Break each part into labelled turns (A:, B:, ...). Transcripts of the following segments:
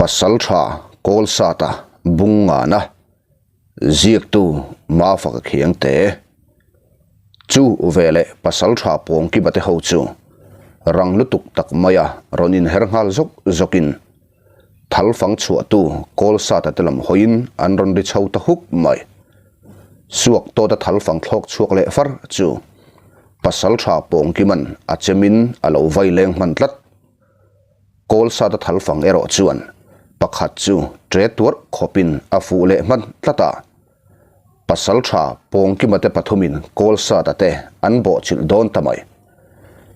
A: Pasaltha Kawlsata bung ngana ziaktu Mafaka Khiangte chu veleh Pasaltha Pawngkima te ho chu rang lutuk tak maia rawn inher nghal zawk zawkin thalfang chhuahtu Kawlsata te lam hawiin an rawn ri chho ta huk mai. Suak tawta thalfang thlawk chhuak leh far chu Pasaltha Pawngkima'n a chemin a lo vai leng hman tlat. Kawlsata thalfang erawh chuan pakhat chu ṭe tuarh khawpin a fuh leh hman tlat a. Pasalṭha Pawngkima te pathumin Kawlsata te an bawhchilh dawn ta mai.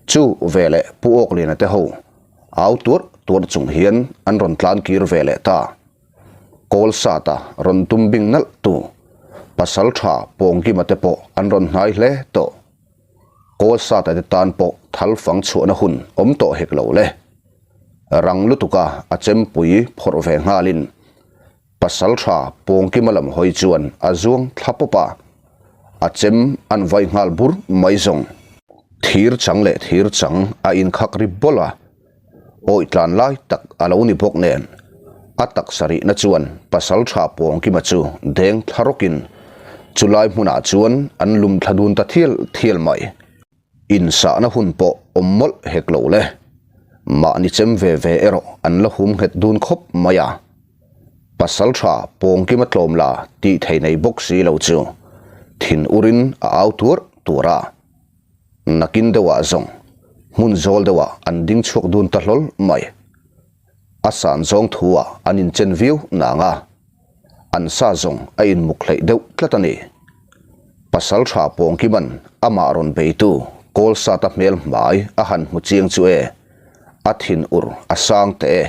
A: Chu veleh Pu Awkliana te ho au tuarh tuarh chung hian an rawn tlan kir ve leh ta. Kawlsata rawn tum bing nalh tu Pasalṭha Pawngkima te pawh an rawn hnai hle tawh. Kawlsata te tan pawh thal fang chhuahna hun awm tawh hek lo le. Rang lutuka a chempui phawrh ve nghalin Pasaltha Pawngkima lam hawi chuan a zuang thla pawp a, a chem an vai nghal bur mai zawng. Thir chang leh thir chang a inkhak ri bawlh a, awi tlan lai tak a lo ni bawk nen a taksa rihna chuan Pasaltha Pawngkima chu deng thla rawkin chulai hmunah chuan an lum thla dun ta thial thial mai. Insahna hun pawh awm mawlh hek lo le. Mahni chem ve ve erawh an la hum nghet dun khawp mai a. Pasaltha Pawngkima tlawm la tih thei nei bawk si lo chu thin urin a au tuarh tuarh a. Nakin deuhah zawng hmun zawl deuhah an ding chhuak dun ta hlawl mai. A san zawng thuah an inchen viau nang a, an sa zawng a inmuk hleih deuh tlat a ni. Pasaltha Pawngkima'n amah rawn beitu Kawlsata hmel hmai a han hmu chiang chu e, a thin ur a sang teh e.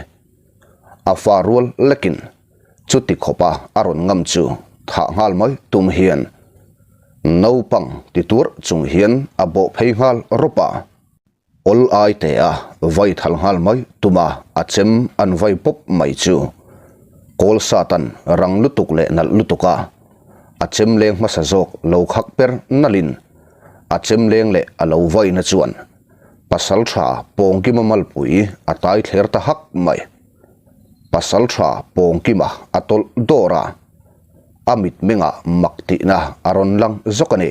A: A fa rual lekin Chuti khawpa a rawn ngam chu thah nghal mai tum hian naupang ti tur chung hian a bawh phei nghal rawp a. Awl ai te a vai thal nghal mai tuma a chem an vai pawp mai chu kawl satan rang lutuk leh nalh lutuk a a chem leng hmasa zawk lo khak per nalhin a chem leng leh a lo vaina chuan pasaltha Pawngkima malpui a tai thler ta hak mai. Pasaltha Pawngkima a tawlh dawr a, a mitmengah mak tihna a rawn lang zawk a ni.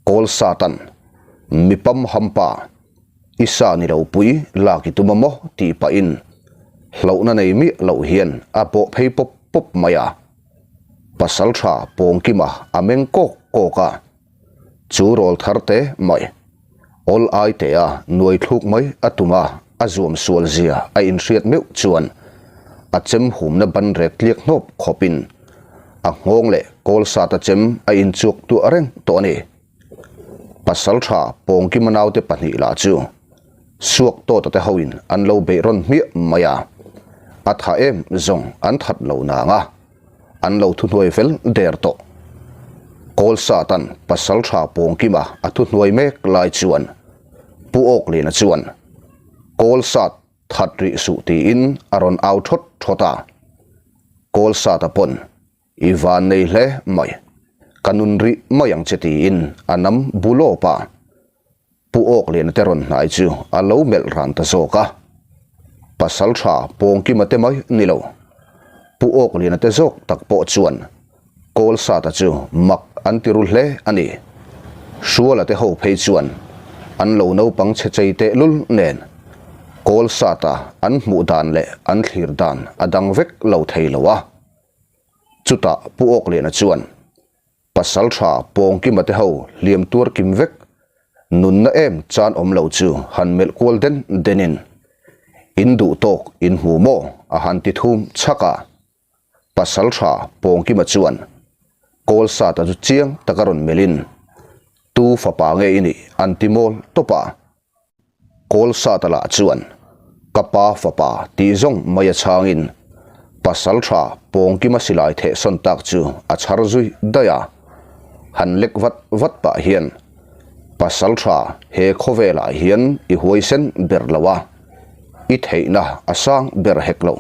A: Kawl Satan, Mipam hampa, i sa ni lo pui lak i tum a maw tih pahin hlauhna nei miah loh hian a bawh phei pawp pawp mai a. Pasaltha Pawngkima a meng kawk kawk a, Chu rawl thar te mai, awl ai te a nuai thluk mai a tum a, a zuam sual zia a inhriat meuh chuan a chem humna ban rek tliak hnawp khawpin a nghawng leh kawl sat a chem a inchuak tuah reng tawh a ni. Pasaltha Pawngkima naute pahnih lah chu suak tawta te hoin an lo beih rawn hmiah mai a, a tha em zawng an that lo nang a. An lo thuhnuai fel der tawh. Kawl Satan pasaltha Pawngkima a thuhnuai mek lai chuan Pu Awkliana chuan Kawl Sat that rih suh tiin a rawn au thawt thawt a. Kawl Sata pawn i van nei hle mai, ka nun rih mai ang che tiin a nam bu lawp a. Pu Awkliana te rawn hnai chu a lo melh ran ta zawk a. Pasaltha Pawngkima te mai ni lo. Pu Awkliana te zawk tak pawh chuan Kawlsata chu mak an ti ru hle a ni. Hruala te ho phei chuan an lo naupang chhe chei teh lul nen Kawlsata an hmuh dan leh an thlir dan a dang vek lo thei lo a. Chutah Pu Awkliana chuan Pasaltha Pawngkima te ho hliam tuar kim vek, nunna em chan awm lo chu han melh kual den denin, In duh tawk in hmu maw? a han ti thum chhak a. Pasaltha Pawngkima chuan Kawlsata chu chiang taka rawn melhin, Tu fapa nge i nih? an ti mawl tawp a. Kawlsata lah chuan ka pa fapa tih zawng mai a chhangin Pasaltha Pawngkima silai thehsawn tak chu a chhar zui daih a. Han lek vat vat pah hian Pasaltha he khawvelah hian i huaisen ber lo a, i theihna a sang ber hek lo.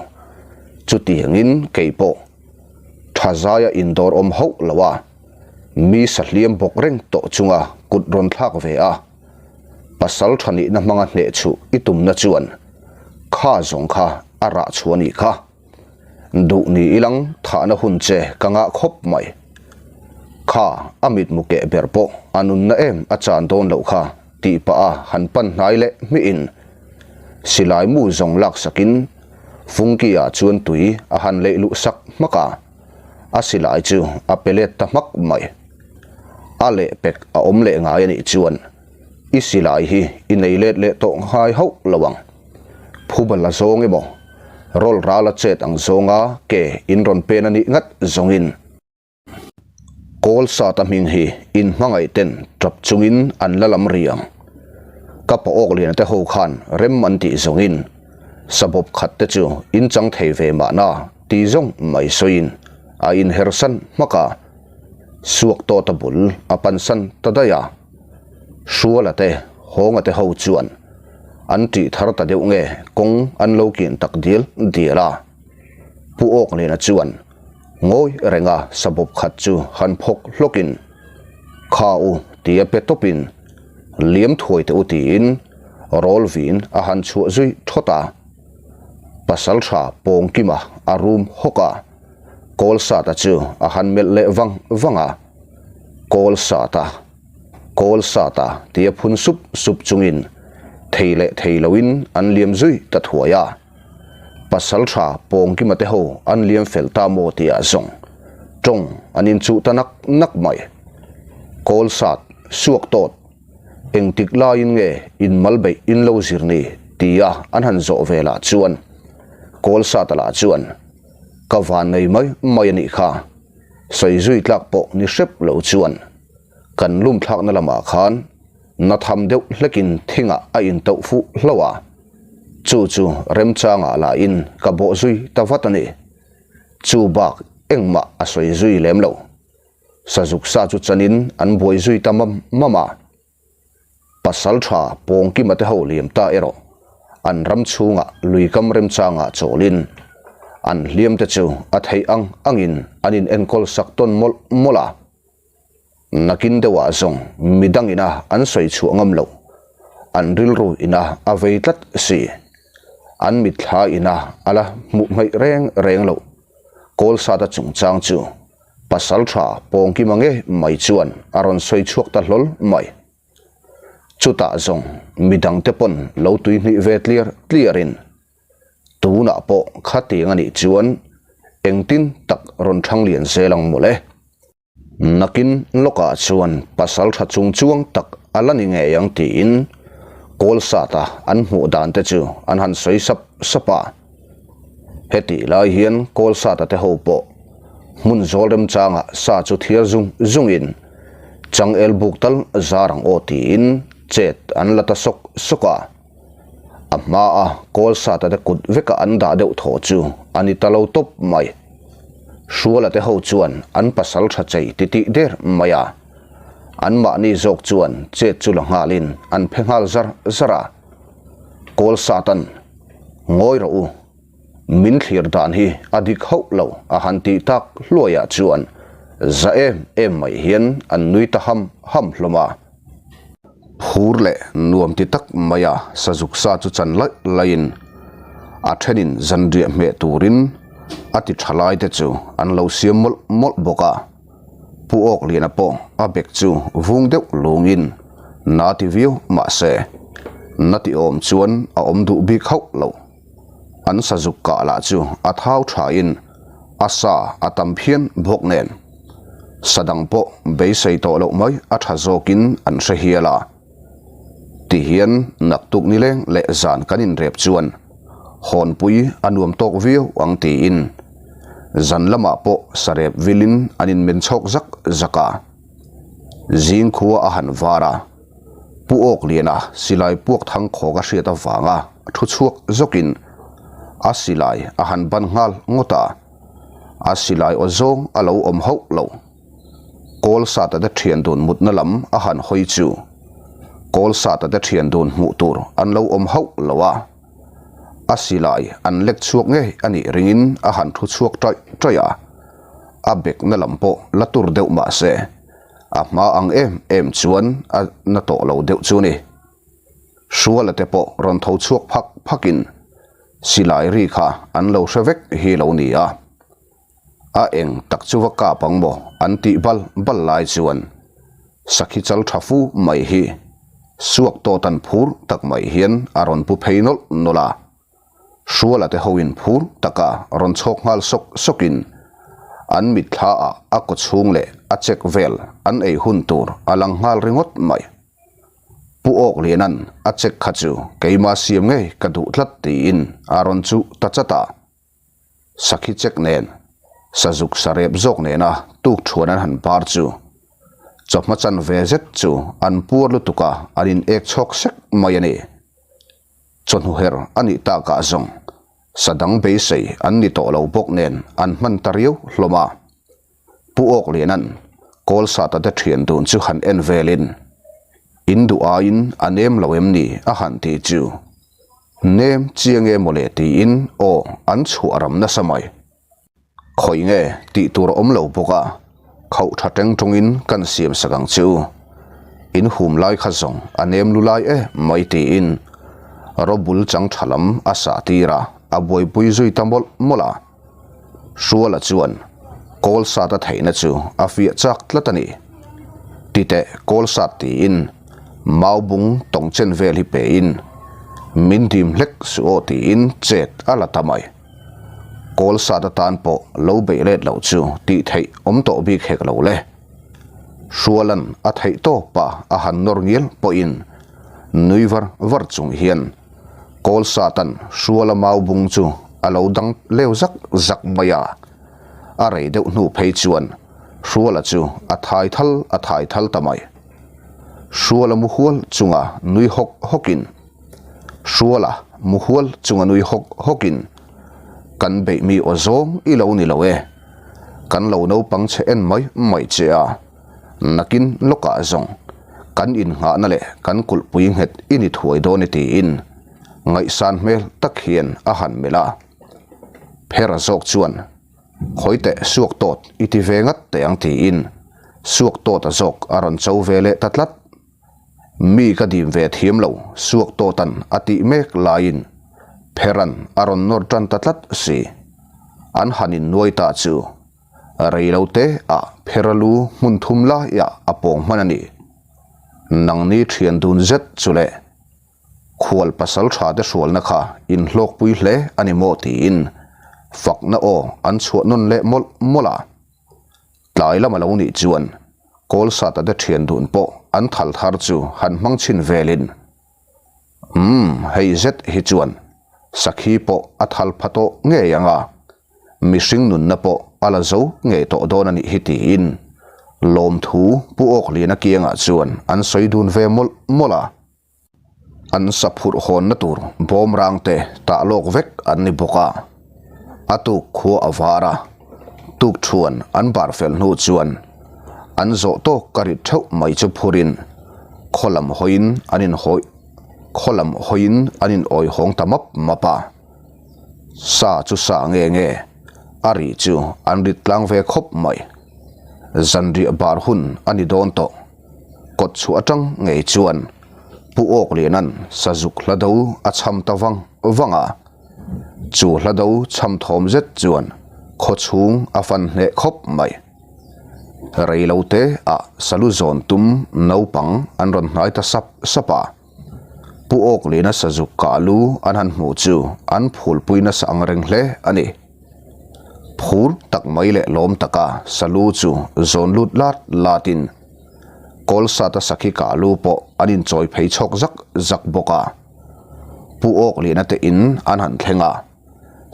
A: Chutiangin kei pawh tha zaia indawr awm hauh lo a, mi sahliam bawk reng tawh chunga kut rawn thlak ve a. Pasal tha nihna hmanga hneh chhuh i tumna chuan kha zawng kha a rah chhuah a nih kha. Duh ni ilang thahna hun che ka ngah khawp mai. Kha a mitmu keh ber pawh a nunna em a chan dawn loh kha tih pah a han pan hnai leh hmihin silai mu zawng laksakin Fungki ah chuan tui a han leih luh sak hmak a, a silai chu a pe let ta hmak mai. A lehpek a awm leh ngai a nih chuan i silai hi i nei let leh tawh ngai hauh lo ang. Phuba la zawng emaw, rawl ral a chet ang zawnga ke in rawn pen a nih ngat zawngin. Kawl sata hming hi in hmangaih ten tap chungin an la lam ri ang. Ka pa awk lian te ho khan rem an tih zawngin sabawp khat te chu in chang thei ve mahna ti zawng mai sawiin a inher san hmak a, suak tawt a bul a pan san ta daih a. Hruala te Hawnga te ho chuan an tih thar ta deuh nge kawng an lo kin tak dial dial a. Pu Awkliana chuan Ngawi renga sabawp khat chu han phawk hlawkin, Kha u tia pe tawpin, Liam thuai teh u tiin rawl vin a han chhuah zui thawt a. Pasaltha Pawngkima a rum hawk a, Kawlsata chu a han melh leh vang vang a, Kawlsata, Kawlsata tia phun sup sup chungin thei leh thei loin an liam zui ta thuai a. Pasal tha Pawngkima te ho an liam fel ta maw tih ah zawng tawng an inchuh ta nak nak mai. Kawl sat, suak tawt, engtik laiin nge in mal beih in lo zir ni tia an han zawh ve lah chuan Kawl sata lah chuan ka van nei mai mai a nih kha, sawi zui tlak pawh ni hrep lo chuan kan lum thlakna lamah khan na tham deuh hlekin thingah a intauh fuh hlauh a. Chu chu remchangah lahin ka bawh zui ta vat a ni. Chu bak engmah a sawi zui lem lo. Sazuk sa chu chanin an buai zui ta mam mam a. Pasal tha Pawngkima te ho liam ta erawh an ram chhungah luikam remchangah chawlin an hliam te chu a theih ang angin an in enkawl sak tawn mawlh mawlh a. Nakin deuhah zawng midang ina an sawi chhuah ngam loh, an rilru ina a vei tlat si. An mitthla ina a la hmuh hmaih reng reng loh. Kawlsata chungchang chu pasal tha Pawngkima nge mai chuan a rawn sawi chhuak ta hlawl mai. Chutah zawng midangte pawn lo tuihnih ve tliar tliarin tunah pawh khatiang a nih chuan engtin tak rawn thang lian zel ang mawle. Nakin lawkah chuan pasal tha chung chuang tak a la ni ngei ang tiin Kawlsata an hmuh dan te chu an han sawi sap sap a. Hetih lai hian Kawlsata te ho pawh hmun zawl remchangah sa chu thiar zung zungin changel buk tal zar ang aw tiin chet an la ta sawk sawk a. A hmaa Kawlsata te kut veka an dah deuh thaw chu a ni ta lo tawp mai. Hruala te ho chuan an pasal tha chei titih der mai a. Anmahni zawk chuan chet chu la nghalin an phe nghal zar zar a. Kawlsatan, Ngawi rawh u, min thlir dan hi a dik hauh lo a han tih tak hluaiah chuan za em em mai hian an nui ta ham ham hlawm a. Phur leh nuam ti tak maia sazuk sa chu chan laih laihin a thenin zanriah hmeh turin a ti tha lai te chu an lo siam mawlh mawlh bawk a. Pu Awkliana pawh a bek chu vung deuh lungin na ti viau mahse na ti awm chuan a awm duh bik hauh lo. An sazuk kah lah chu a thau thain a sa a tam phian bawk nen. Sa dang pawh beisei tawh loh mai a tha zawkin an hre hial a. Tihian naktuk nileng leh zan kan inrep chuan hawnpui a nuam tawk viau ang tiin zan lamah pawh sarep vilin an inmen chhawk zak zak a. Zing khua a han var a, Pu Awkliana silai puak thang khawk a hriat avanga thu chhuak zawkin a silai a han ban nghal ngawt a. A silai aw zawng a lo awm hauh lo. Kawl sata te thian dun mutna lam a han hawi chu kawl sata te thian dun hmuh tur an lo awm hauh lo a. A silai an lek chhuak ngei a nih ringin a han thu chhuak taih taih a. A bekna lam pawh la tur deuh mah se a hma ang em em chuan a na tawh lo deuh chu ni. Hruala te pawh rawn tho chhuak phak phakin. Silai ri kha an lo hre vek hi lo ni a. A eng tak chu va kap ang maw an tih bal bal lai chuan sakhi chal tha fu mai hi suak tawt an phur tak mai hian a rawn pu phei nawlh nawlh a. Hruala te hoin phur taka rawn chhawk nghal sawk sawkin an mitthla ah a kaw chhung leh a chek vel an ei hun tur a lang nghal ringawt mai. Pu Awklianan a chek kha chu keima siam ngei ka duh tlat tiin a rawn chuh ta chat a. Sakhi chek nen, sazuk sarep zawk nena tuk thuan an han par chu chawhma chan ve zet chu an puar lutuk a, an in ek chhawk sek mai a ni. Chawhnu her a nih takah zawng sa dang beisei an ni tawh lo bawk nen an hman ta riau hlawm a. Pu Awklianan Kawlsata te thian dun chu han en velin, In duh aiin a nem lo em ni? a han ti chu. Nem chiang e mawle tiin aw an chhuah ram nasa mai. Khawi nge tih tur a awm lo bawk a, khauh tha teng tawngin kan siam sak ang che u. In hum lai kha zawng a nem lu lai e mai tiin Robul chang tha lam a sah tir a, a buaipui zui ta mawlh mawlh a. Hruala chuan kawl sat a theihna chu a fiah chak tlat a ni. Titeh kawl sat tiin mau bung tawng chen vel hi pein min dim hlek suh aw tiin chet a la ta mai. Kawl sat atan pawh lo beih let loh chu tih theih awm tawh bik hek lo le. Hrualan a theih tawp a a han nawr ngial pawhin nui var var chung hian Kawl satan hruala mau bung chu a lo dang leu zak zak mai a. A rei deuh hnu phei chuan hruala chu a thai thal a thai thal ta mai. Hruala mu hual chunga nui hawk hawkin Hruala mu hual chunga nui hawk hawkin Kan beih mi aw zawng i lo ni lo e. Kan lo naupang che en mai mai che a. Nakin lawkah zawng kan innghahna leh kan kulhpui nghet i ni thuai dawn e tiin ngaihsan hmel tak hian a han melh a. Phera zawk chuan Khawi teh suak tawt i ti ve ngat teh ang tiin suak tawta zawk a rawn cho ve leh ta tlat. Mi ka dim ve thiam lo suak tawtan a tih mek laiin Pheran a rawn nawr tan ta tlat si. An han innuai ta chu rei lo te ah Phera lu hmun thum laiah a pawng hman a ni. Nangni thian dun zet chu le. Khual pasal tha te hrualna kha in hlawkpui hle a ni maw tiin fakna aw an chhuah nawn leh mawlh mawlh a. Tlai lam a lo nih chuan Kawlsata te thian dun pawh an thal thar chu han hmang chhin velin Umm hei zet hi chuan sakhi pawh a thal pha tawh ngei ang a, mihring nunna pawh a la zo ngei tawh dawn a nih hi tiin lawmthu Pu Awkliana kiangah chuan an sawi dun ve mawlh mawlh a. An sa phurh hawnna tur bawm rang te tah lawk vek an ni bawk a, a tuk khua a var a, tuk thuan an bar fel hnu chuan an zawh tawk ka rit theuh mai chu phurin khaw lam hawiin an in hawi khaw lam hawiin an in awi hawng ta map map a, sa chu sa nge nge a ri chu an rit tlang ve khawp mai, zanriah bar hun a ni dawn tawh. Kawt chhuah atang ngei chuan Pu Awklianan sazuk hla do a chham ta vang vang a, chu hla do chham thawm zet chuan khaw chhung a fan hneh khawp mai. Rei lo te ah salu zawn tum naupang an rawn hnai ta sap sap a, Pu Awkliana sazuk kah lu an han hmuh chu an phulpui nasa ang reng hle a ni. Phur tak mai leh lawm taka salu chu zawn lut lat latin Kawlsata sakhi kah lu pawh an inchawi phei chhawk zak zak bawk a. Pu Awkliana te in an han thleng a,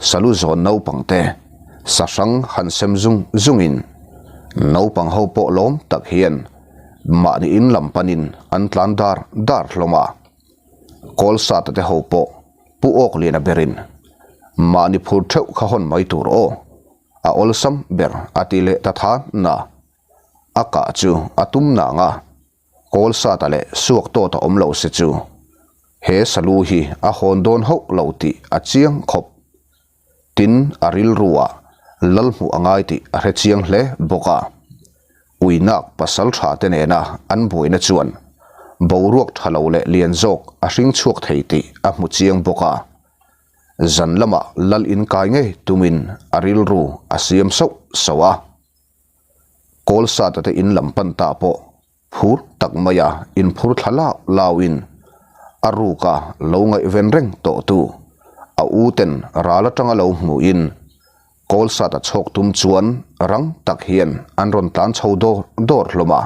A: salu zawn naupang te sa hrang han sem zung zungin naupang ho pawh lawm tak hian mahni in lam panin an tlan dar dar hlawm a. Kawlsata te ho pawh Pu Awkliana berin mahni phur theuh kha hawn mai tur aw, a awlsam ber a ti leh ta than na. A kah chu a tum nang a, Kawlsata leh Suaktawta awm lo se chu he salu hi a hawn dawn hauh lo tih a chiang khawp. Tin, a rilruah lal hmuh a ngai tih a hre chiang hle bawk a. Uinak pasal tha te nena an buaina chuan boruak tha lo leh lian zawk a hring chhuak thei tih a hmu chiang bawk a. Zan lamah lal in kai ngei tumin a rilru a siam sauh sauh a. Kawlsata te in lam pan ta pawh phur tak maia inphur thla lau lauin a ruka lo ngaihven reng tawhtu a u ten ral atanga lo hmuhin Kawlsata chhawk tum chuan rang tak hian an rawn tlan chho dawr dawr hlawm a.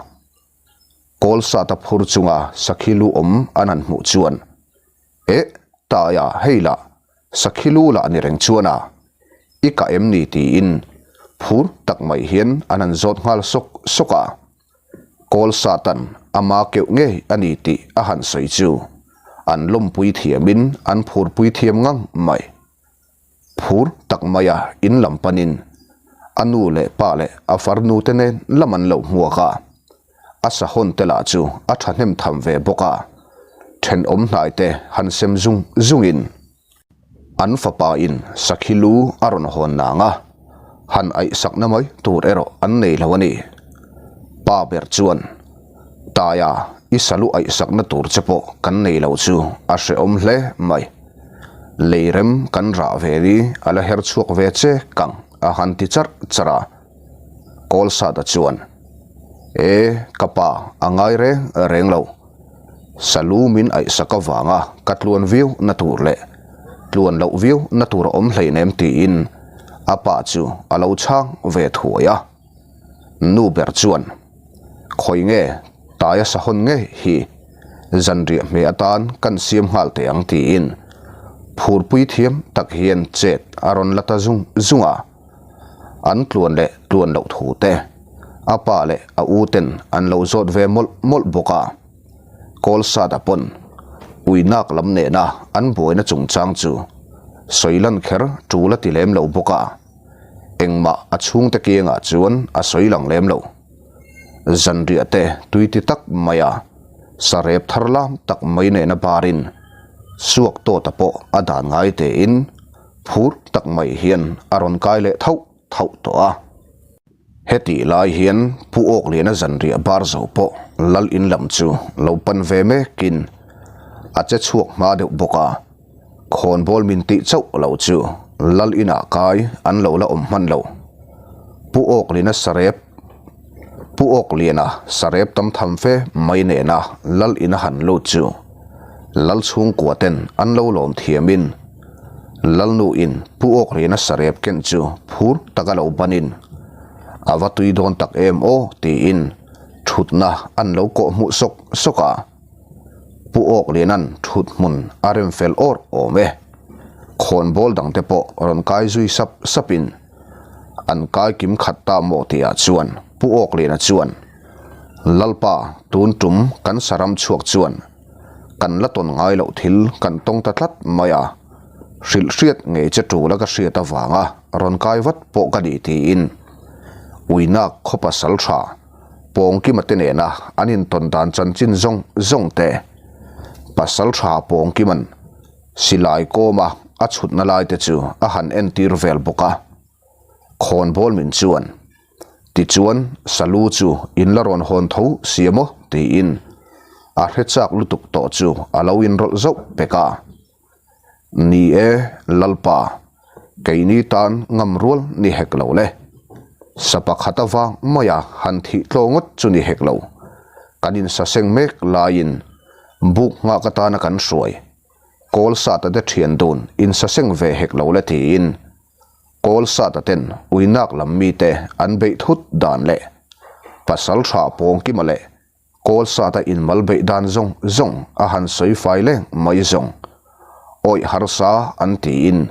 A: Kawlsata phur chunga sakhi lu awm an han hmuh chuan, Eh, Taia, hei lah, sakhi lu lah ni reng chuan a, i kah em ni? tiin phur tak mai hian an han zawt nghal sawk sawk a. Kawlsatan ama keuh ngei a ni tih a han sawi chu an lawmpui thiamin an phurpui thiam ngang mai. Phur tak maia in lam panin a nu leh pa leh a farnu te nen lam an lo hmuak a, a sahawn te lah chu a thahnem tham ve bawk a, thenawm hnai te han sem zung zungin an fapa in sakhi lu a rawn hawn nang a, han aihsakna mai tur erawh an nei lo a ni. Pa ber chuan Taia i salu aihsakna tur che pawh kan nei lo chu a hrehawm hle mai. Lei rem kan rah ve ni a la her chhuak ve che kang a han ti charh charh a. Kawlsata chuan, E, ka pa a ngai reng reng lo. Salu min aihsak avanga ka tluan viau na tur leh tluan loh viau na tur a awm hleinem tiin a pa chu a lo chhang ve thuai a. Nu ber chuan, Khawi nge Taia sahawn ngei hi zanriah hmeh atan kan siam nghal teh ang tiin phurpui thiam tak hian chet a rawn la ta zung zung a. An tluan leh tluan loh thu te a pa leh a u ten an lo zawt ve mawlh mawlh bawk a. Kawlsata pawn uinak lam nena an buaina chungchang chu sawi lan kher tul a ti lem lo bawk a. Engmah a chhungte kiangah chuan a sawi lang lem lo. Zanriah te tui ti tak mai a, sarep thar lam tak mai nena barin suak tawta pawh a dan ngai tein phur tak mai hian a rawn kai leh thauh thauh tawh a. Hetih lai hian Pu Awkliana zanriah bar zo pawh lal in lam chu lo pan ve mekin a che chhuak hma deuh bawk a. Khawnbawl min tih chauh lo chu lal inah kai an lo la awm hman lo. Pu Awkliana sarep Pu Awkliana sarep tam tham fe mai nena lal ina han lut chu lal chhungkua ten an lo lawm thiamin Lalnu in Pu Awkliana sarep ken chu phur taka lo banin a va tui dawn tak em aw tiin thutna an lo kawh hmuh sawk sawk a. Pu Awkliana'n thut hmun a rem fel awr awm e. Khawnbawl dangte pawh rawn kai zui sap sapin an kai kim khat ta maw tihah chuan Pu Awkliana chuan, Lalpa, tun tum kan saram chhuak chuan kan la tawn ngai loh thil kan tawng ta tlat mai a, hrilh hriat ngei che tul a ka hriat avanga rawn kai vat pawh ka ni tiin Uinak khaw pasal tha Pawngkima te nena an intawn dan chanchin zawng zawng te, pasal tha Pawngkima'n silai kawma a chhutna lai te chu a han entir vel bawk a. Khawnbawl min chuan, Tichuan Salu chu in la rawn hawn tho si a maw? tiin a hre chak lutuk tawh chu a lo inrawlh zauh pek a. Ni e, Lalpa, keini tan ngam rual ni hek lo le. Sa pakhat avang maia han thih tlaw ngawt chu ni hek lo. Kan insaseng mek laiin buk nghak atana kan hruai. Kawl sata te thian dun insaseng ve hek lo le tiin kawl sata ten uinak lam mite an beih thut dan leh pasal tha pawngkima leh Kawl sata inmal beih dan zawng zawng a han sawi fai leng mai zawng. Awih harsa an tiin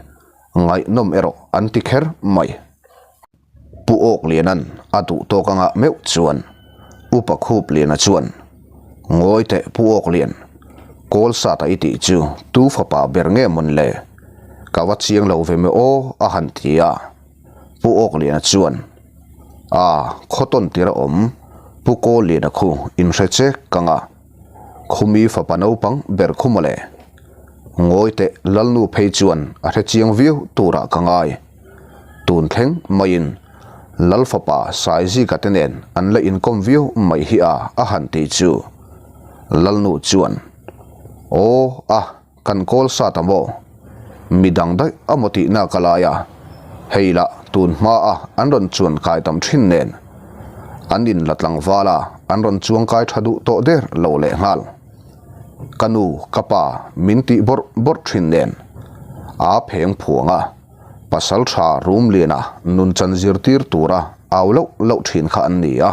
A: ngaihnawm erawh an ti kher mai. Pu Awkliana'n a duh tawk anga meuh chuan Upa Khupliana chuan, Ngawi teh Pu Awklian, kawl sata i tih chu tu fapa ber nge mawn le? Ka va chiang lo ve maw aw a han ti a. Pu Awkliana chuan, A, khaw tawn tir a awm, Pu Kawlliana khu inhre che ka nga. Khumi fapa naupang ber khu mawle. Ngawi teh Lalnu phei chuan a hre chiang viau turah ka ngai. Tun thleng maiin Lal fapa Saizika te nen an la inkawm viau mai hi a a han ti chu Lalnu chuan, Aw a, Kan kawl sa ta maw? Midang daih a maw tihna ka lai a, hei lah tun hma a an rawn chuan kai tam thin nen an in la tlangval a, an rawn chuang kai tha duh tawh der lo leh nghal. Ka nu, ka pa min tih bawrh bawrh thin nen a pheng phuang a, pasal tha Rumliana nun chan zirtir tura au loh loh thin kha an ni a.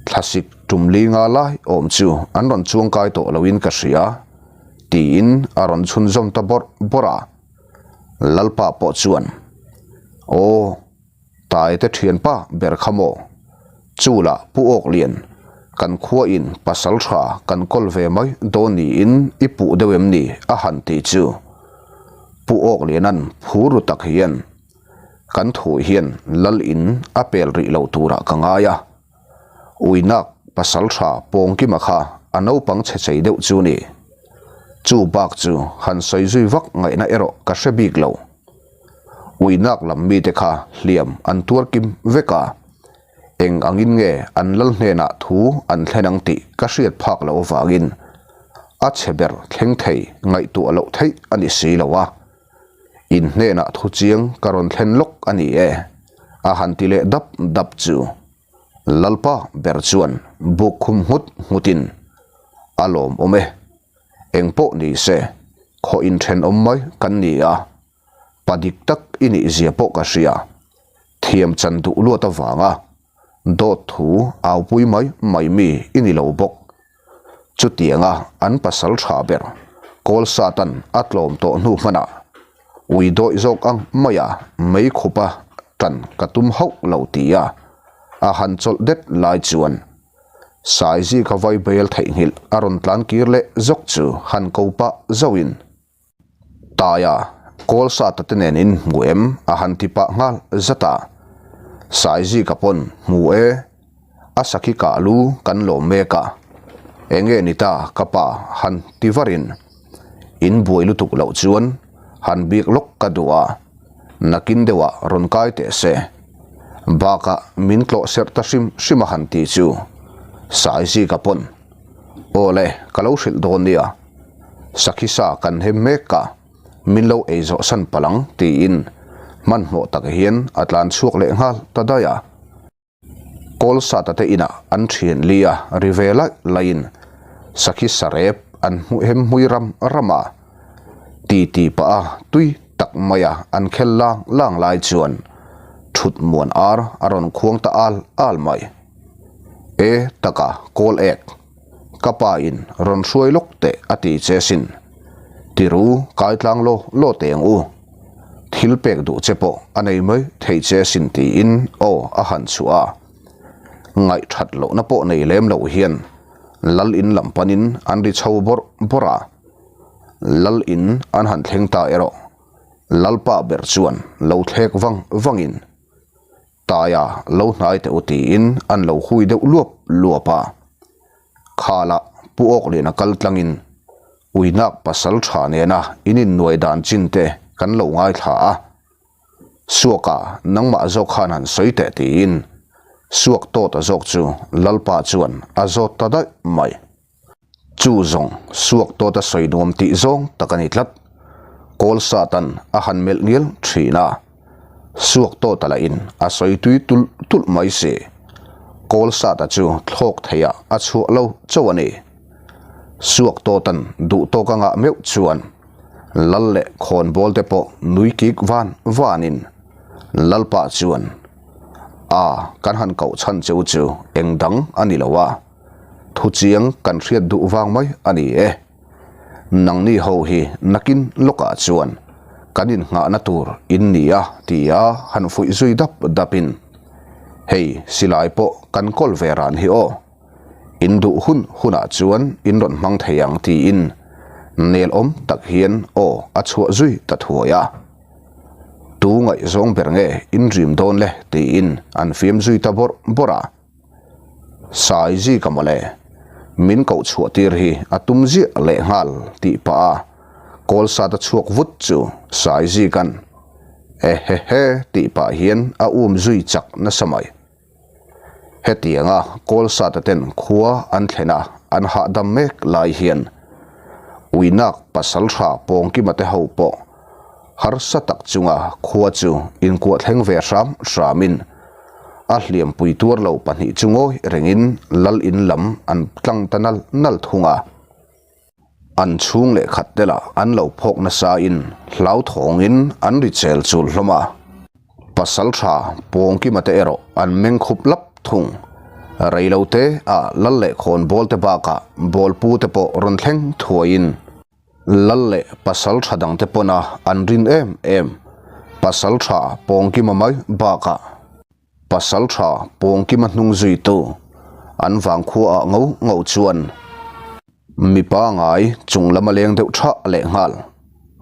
A: Thlasik tum linga lai awm chu an rawn chuang kai tawh loin ka hria. Tiin a rawn chhunzawm ta bawrh bawrh a. Lalpa pawh chuan, Aw, Taite thianpa ber kha maw? Chu lah Pu Awklian, kan khuain pasal tha kan kawl ve mai dawn niin i puh deuh em ni? a han ti chu. Pu Awklianan phur ru tak hian, Kan thu hian Lal in a pel rih lo turah ka ngai a. Uinak pasal tha Pawngkima kha a naupang chhe chei deuh chu ni. Chu bak chu han sawi zui vak ngaihna erawh ka hre bik lo. Uinak lam mite kha hliam an tuar kim vek a, eng angin nge an lal hnenah thu an thlen ang tih ka hriat phak loh avangin a chhe ber thleng thei ngaihtuah loh theih a ni si lo a. In hnenah thu chiang ka rawn thlen lawk a ni e, a han ti leh dap dap chu. Lalpa ber chuan buk khum nghut nghutin a lawm awm e. Eng pawh ni se, khaw inthenawm mai kan ni a, pa dik tak i nih zia pawh ka hria. Thiam chan duh luat avanga dawt thu aupui mai mai mi i ni lo bawk. Chutianga an pasal tha ber Kawlsatan a tlawm tawh hnu hmanah ui dawih zawk ang maia mei khupa tan ka tum hauh lo tia a han chawlh det lai chuan Saizika vaibel theihnghilh a rawn tlan kir leh zawk chu han ko pah zauhin Taia, Kawlsata te nen in hmu em? a han ti pah nghal zat a. Saizika pawn hmu e, a sakhi kah lu kan lawm mek a, enge ni ta ka pa han ti varin in buai lutuk loh chuan han bik lawk ka duh a, nakin deuhah rawn kai teh se. Bakah min tlawh serh ta hrim hrim a han ti chu Saizika pawn Aw le, ka lo hrilh dawn nia. Sakhi sa kan hem mek a, min lo ei zawh san palh ang tiin hmanhmawh tak hian a tlan chhuak leh nghal ta daih a. Kawlsata te inah an thian li a ri ve laih laihin sakhi sarep an hmuh hem hmui ram ram a. Ti ti pah a tui tak maia an khel lang lang lai chuan thut muan ar a rawn khuang ta al al mai. E taka kawl ek. Ka pa in rawn hruai lawk teh a ti che sin. Tiru kai tlang law law teh ang u. Thil pek duh che pawh a nei mai thei che sin tiin aw a han chhuah a. Ngaihthat lohna pawh nei lem loh hian Lal in lam panin an ri chho bawrh bawrh a. Lal in an han thleng ta erawh Lalpa ber chuan lo thlek vang vangin Taia lo hnai teh u tiin an lo hui deuh luap luap a. Khalah Pu Awkliana kal tlangin Uinak pasal tha nena in innuai dan chin te kan lo ngaithla a. Suaka nangmah zawk khan han sawi teh tiin Suak tawta zawk chu Lalpa chuan a zawt ta daih mai. Chu zawng suak tawta sawi nuam tih zawng tak a ni tlat. Kawl Satan a han melh ngial thin a, suak tawta lahin a sawi tui tulh tulh mai si. Kawl Sata chu thlawk theiah a chhuah lo chauh a ni. Suak tawtan duh tawk a ngah meuh chuan Lal leh khawnbawl te pawh nui kik van vanin Lalpa chuan, A, kan han koh chhan cheu chu eng dang a ni lo a. Thu chiang kan hriat duh vang mai a ni e. Nangni ho hi nakin lawkah chuan kan innghahna tur in ni a ti a han fuih zui dap dapin, Hei silai pawh kan kawl ve ran hi aw. In duh hun hunah chuan in rawn hmang thei ang tiin nel awm tak hian aw a chhuah zui ta thuai a. Tu ngaihzawng ber nge in rim dawn le tiin an fiam zui ta bawrh bawrh a. Sai zika mawle, min koh chhuah tir hi a tum ziah leh nghal tih pah a kawl sat a chhuak vut chu Sai zika'n ehehe tih pah hian a um zui chak nasa mai. Hetianga kawl sata ten khua an thlen a an hahdam mek lai hian Uinak pasal tha Pawngkima te ho pawh. Harsa tak chunga khua chu inkuah thleng ve hram hramin a hliampui tuar lo pahnih chu ngawi rengin lal in lam an tlang ta nal nal thung a. An chhung leh khat te lah an lo phawk nasa in hlauthawngin an ri chel chul hlawm a. Pasaltha Pawngkima te erawh an meng khup lap thung. Reilo te ah lal leh khawnbawl te bakah bawlpu te pawh rawn thleng thuaiin lal leh pasaltha dang te pawna an rin em em Pasaltha Pawngkima mai bakah Pasaltha Pawngkima hnung zuitu an vangkhua ah ngo ngo chuan Mipa ngai chung lama leng deuh tha lehnghal.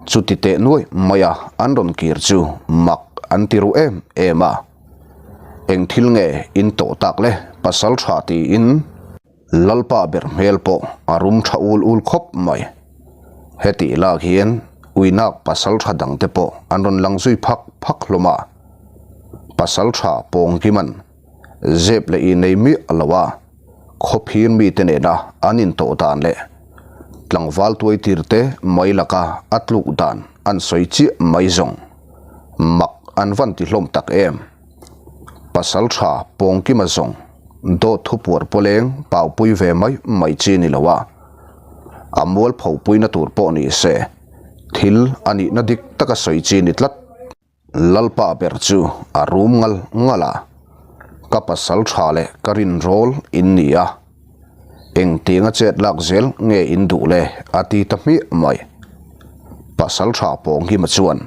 A: Chuti teh nuai maia an rawn kir chu mak an ti ru em em a. Eng thil nge in tawh tak le pasal tha tiin Lalpa ber hmel pawh a rum tha ul ul khawp mai. Hetih lak hian uinak pasal tha dangte pawh an rawn lang zui phak phak hlawm a. Pasal tha Pawngkiman zep leh i nei miah lo a. Khawphir mite nena an intawh dan leh tlangval tuaitirte mai laka a tluk dan an sawi chiah mai zawng mak an van ti hlawm tak em. Pasaltha Pawngkima zawng dawt thupuar pawleng paupui ve mai mai chi ni lo a, a mualpho puina tur pawh ni se thil a nihna dik taka sawi chi ni tlat. Lalpa ber chu a rum ngal ngal a, ka pasal tha leh ka rinrawl in ni a, engtianga chet lak zel nge in duh le a ti ta hmiah mai. Pasal tha Pawngkima chuan,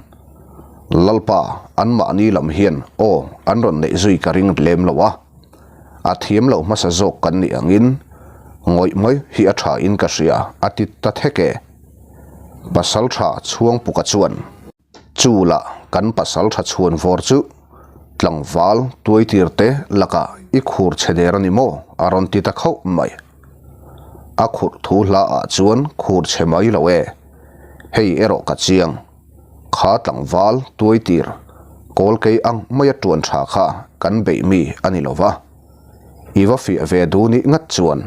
A: Lalpa anmahni lam hian aw an rawn neih zui ka ring lem lo a, a thiam lo hmasa zawk kan nih angin ngawih mai hi a tha in ka hria a ti ta thek e. Pasal tha Chhuangpuka chuan. Chu lah kan pasal tha chhuan vawr chu tlangval tuaitir te lakah i khur chhe der a ni maw? a rawn ti ta khauh mai. A khurh thu hla ah chuan khur chhe mai lo e. Hei erawh ka chiang. Kha tlangval tuaitir kawlkei ang maia tuan tha kha kan beih mi a ni lo va. I va fiah ve duh nih ngat chuan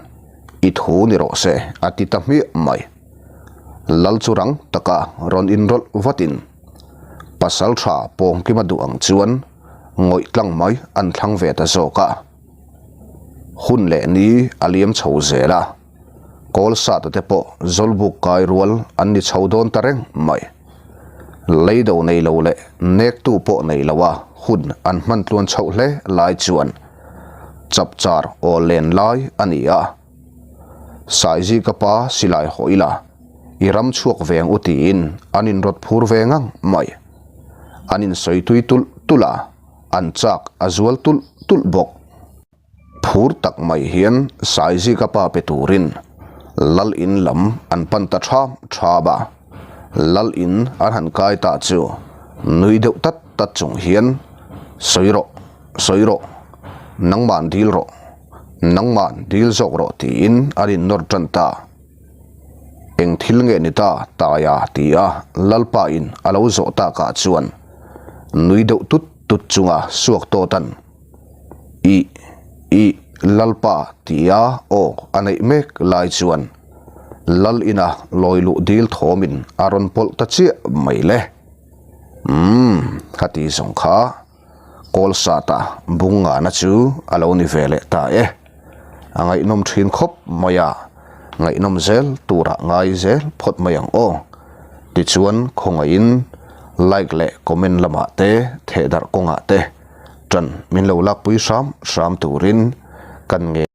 A: i thu ni rawh se a ti ta hmiah mai. Lal chu rang taka rawn inrawlh vatin pasal tha Pawngkima duh ang chuan ngawih tlang mai an thlang ve ta zawk a. Hun leh ni a liam chho zel a, Kawlsata te pawh Zawlbuk kai rual an ni chho dawn ta reng mai. Leido nei lo leh nektu pawh nei lo a hun an hman tluan chhoh hle lai chuan chapchar aw len lai a ni a. Saizika pa silai haw ila, i ram chhuak veng u tiin an inrawt phur ve ngang mai. An insawi tui tulh tulh a, an chak a zual tulh tulh bawk. Phur tak mai hian Saizika pa pe turin Lal in lam an pan ta thap thap a, Lal in an han kai ta chu nui deuh tat tat chung hian, Sawi rawh, sawi rawh, nangmah dil rawh. Nangmah dil zawk rawh tiin an innawr tan ta. Eng thil nge ni ta Taia ti a Lalpa in a lo zawh takah chuan nui deuh tut tut chunga suak tawt an Ih, ih, Lalpa tia aw a neih mek lai chuan Lal ina lawi luh dil thawmin a rawn pawlh ta chiah mai le. Umm, ka ti zawng kha. Kawlsata bung ngahna chu a lo ni ve leh ta e. A ngaihnawm thin khawp mai a, ngaihnawm zel turah ngai zel phawt mai ang aw. Tichuan khawngaihin like leh comment lamah te thehdarh kawngah te tan min lo lakpui hram hram turin kan nge.